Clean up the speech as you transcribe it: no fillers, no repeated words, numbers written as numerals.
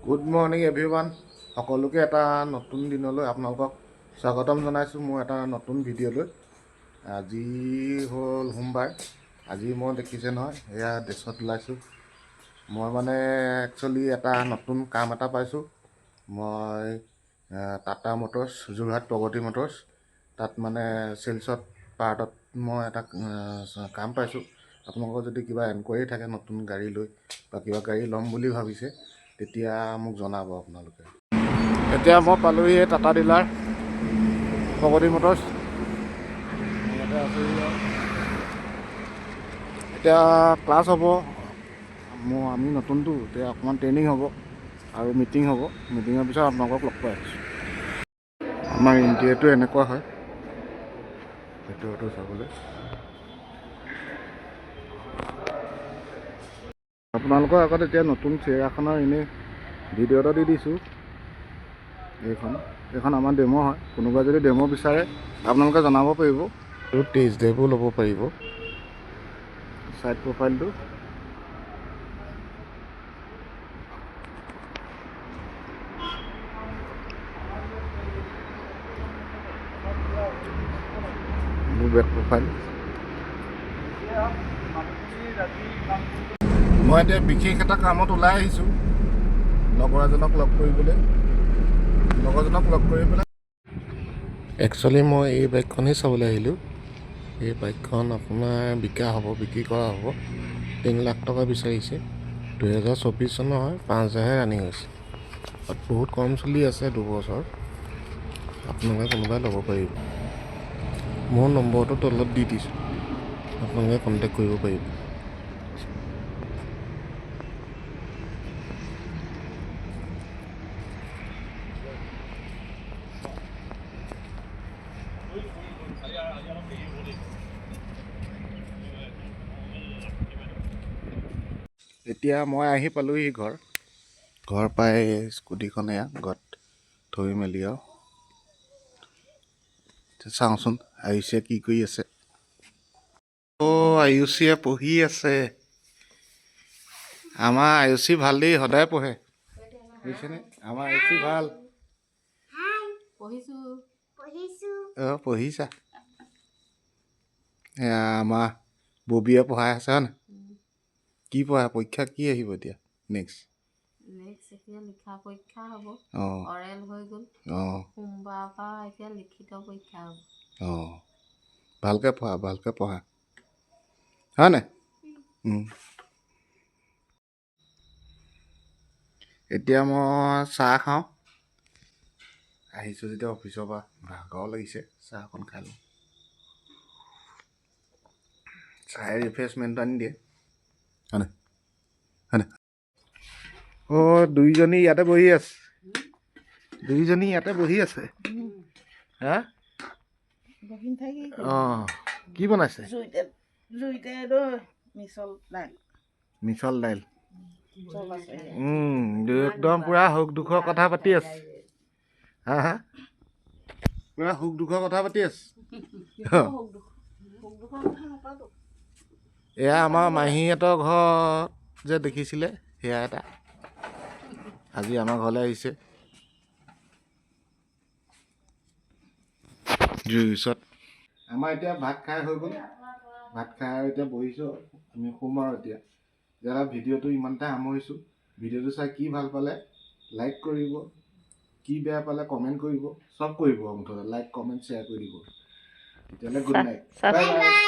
Good morning everyone, সকলোকে এটা নতুন দিনলৈ আপোনালোকক স্বাগতম জনাইছোঁ মোৰ এটা নতুন ভিডিঅ'লৈ। আজি হ'ল সোমবাৰ। আজি মই দেখিছে নহয়, এয়া ড্ৰেছত ওলাইছোঁ। মই মানে একচুৱেলি এটা নতুন কাম এটা পাইছোঁ। মই টাটা মটৰ্ছ, যোৰহাট প্ৰগতি মটৰ্ছ, তাত মানে চেলছত পাৰ্টত মই এটা কাম পাইছোঁ। আপোনালোকৰ যদি কিবা এনকুৱাৰী থাকে নতুন গাড়ী লৈ বা কিবা গাড়ী ল'ম বুলি ভাবিছে, তেতিয়া মোক জনাব আপোনালোকে। এতিয়া মই পালোহি এই টাটা ডিলাৰ প্ৰগতি মটৰ্ছ, ইয়াতে আছোহি আৰু। এতিয়া ক্লাছ হ'ব মোৰ, আমি নতুনটো, এতিয়া অকণমান ট্ৰেইনিং হ'ব আৰু মিটিং হ'ব। মিটিঙৰ পিছত আপোনালোকক লগ পাই আছোঁ। আমাৰ ইণ্টেৰিয়ৰটো এনেকুৱা হয়, ভিতৰটো চাবলৈ। আপোনালোকৰ আগত এতিয়া নতুন চিয়েৰাখনৰ এনেই ভিডিঅ' এটা দি দিছোঁ। এইখন আমাৰ ডেম' হয়। কোনোবাই যদি ডেম' বিচাৰে, আপোনালোকে জনাব পাৰিব আৰু টেষ্ট ড্ৰাইভো ল'ব পাৰিব। ছাইড প্ৰফাইলটো মোৰ বেক প্ৰফাইল। মই এতিয়া বিশেষ এটা কামত ওলাই আহিছোঁ, লগৰ এজনক লগ কৰিবলৈ। লগৰজনক লগ কৰি পেলাই একচুৱেলি মই এই বাইকখনেই চাবলৈ আহিলোঁ। এই বাইকখন আপোনাৰ বিকা হ'ব, বিক্ৰী কৰা হ'ব। 3 লাখ টকা বিচাৰিছে। 2024 চনৰ হয়, 5 হাজাৰহে ৰানিং হৈছে। বহুত কম চলি আছে, 2 বছৰ। আপোনালোকে কোনোবাই ল'ব পাৰিব। মোৰ নম্বৰটো তলত দি দিছোঁ, আপোনালোকে কণ্টেক্ট কৰিব পাৰিব। এতিয়া মই আহি পালোহি ঘৰ। ঘৰ পাই স্কুটিখন এয়া ঘৰত থৈ মেলি আৰু এতিয়া চাওঁচোন আয়ুষে কি কৰি আছে। অ' আয়ুষীয়ে পঢ়ি আছে। আমাৰ আয়ুষী ভাল দেই, সদায় পঢ়ে, বুজিছেনে? আমাৰ আয়ুষী ভাল। পঢ়িছোঁ। পঢ়িছোঁ। অঁ, পঢ়িছা। এয়া আমাৰ ববীয়ে পঢ়াই আছে, হয় নাই? কি পঢ়ায়? পৰীক্ষা কি আহিব এতিয়া নেক্সট? নেক্সট এতিয়া লিখা পৰীক্ষা হ'ব। অৰেল হৈ গ'ল। সোমবাৰৰ পৰা এতিয়া লিখিত পৰীক্ষা হ'ব। অঁ, ভালকৈ পঢ়া, ভালকৈ পঢ়া, হয় নাই? এতিয়া মই চাহ খাওঁ। আহিছোঁ যেতিয়া অফিচৰ পৰা, ভাগৰ লাগিছে, চাহ অকণ খাই লওঁ। চাহে ৰিফ্ৰেছমেণ্টটো আনি দিয়ে, হয়নে? হয়নে? অঁ, দুইজনী ইয়াতে বহি আছে। দুইজনী ইয়াতে বহি আছে। হা। বহি থাকি। অঁ, কি বনাইছে? জুইতে জুইতে দৈ মিছল দাইল। মিছল দাইল। চব আছে। দুয়ো একদম পূৰা সুখ দুখৰ কথা পাতি আছে। হা হা, পূৰা সুখ দুখৰ কথা পাতি আছে। সুখ দুখ, সুখ দুখৰ কথা নাপাতো। এয়া আমাৰ মাহীহঁতৰ ঘৰত যে দেখিছিলে, সেয়া এটা আজি আমাৰ ঘৰলৈ আহিছে জুইৰ ওচৰত। আমাৰ এতিয়া ভাত খাই হৈ গ'ল। ভাত খাই আৰু এতিয়া বহিছোঁ, আমি শুম আৰু এতিয়া। যাৰা ভিডিঅ'টো ইমানতে সামৰিছোঁ। ভিডিঅ'টো চাই কি ভাল পালে লাইক কৰিব, কি বেয়া পালে কমেণ্ট কৰিব, চব কৰিব, মুঠতে লাইক, কমেণ্ট, শ্বেয়াৰ কৰি দিব। তেতিয়াহ'লে গুড নাইট, বাই বাই।